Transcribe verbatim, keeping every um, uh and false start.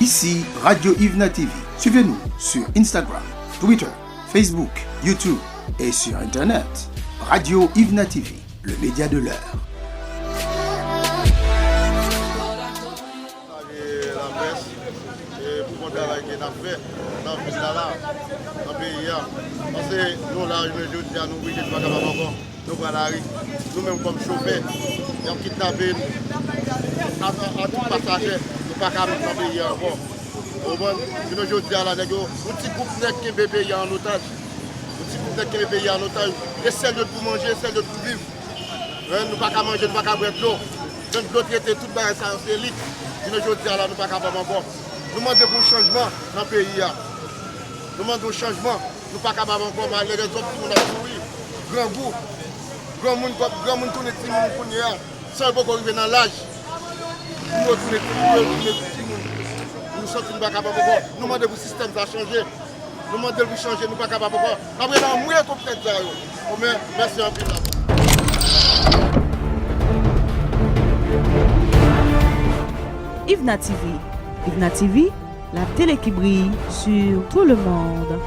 Ici Radio Yvena T V. Suivez-nous sur Instagram, Twitter, Facebook, YouTube et sur Internet. Radio Yvena T V, le média de l'heure. Salye laprès, e pou bon travay ke n ap fè nan vil la, la, nan peyi a. Paske nou la, jounen jodi a, nou oblije, nou pa kapab ankò. Nou pran lari. Nou menm kòm chofè, y ap kidnape n. A, a, a tout pasaje, nou pa ka viv nan peyi a ankò. Ou konprann? Jounen jodi a la, nèg yo, yon ti gwoup nèg kenbe peyi a an otaj. Yon ti gwoup nèg kenbe peyi a an otaj. E sèl yo t pou manje, e sèl yo t pou viv. Hein, nou pa ka manje, nou pa ka bwè dlo. Menm dlo trete, tout bagay sa yo, se elit. Jounen jodi a la, nou pa kapab ankò. Nou mande pou yon chanjman nan peyi a. Nou mande yon chanjman. Nou pa kapab ankò, malerezman, timoun ap mouri. Grangou. Granmoun, granmoun tounen timoun kounye a. San yo poko rive nan laj pou yo tounen, pou yo tounen timoun. Nou santi nou pa kapab ankò. Nou mande pou sistèm sa chanje. Nou mande l pou chanje, nou pa kapab ankò. N ap rele anmwe kont nèg sa yo. Bon, men, mèsi anpil la. Yvena T V. Yvena T V, la télé qui brille sur tout le monde.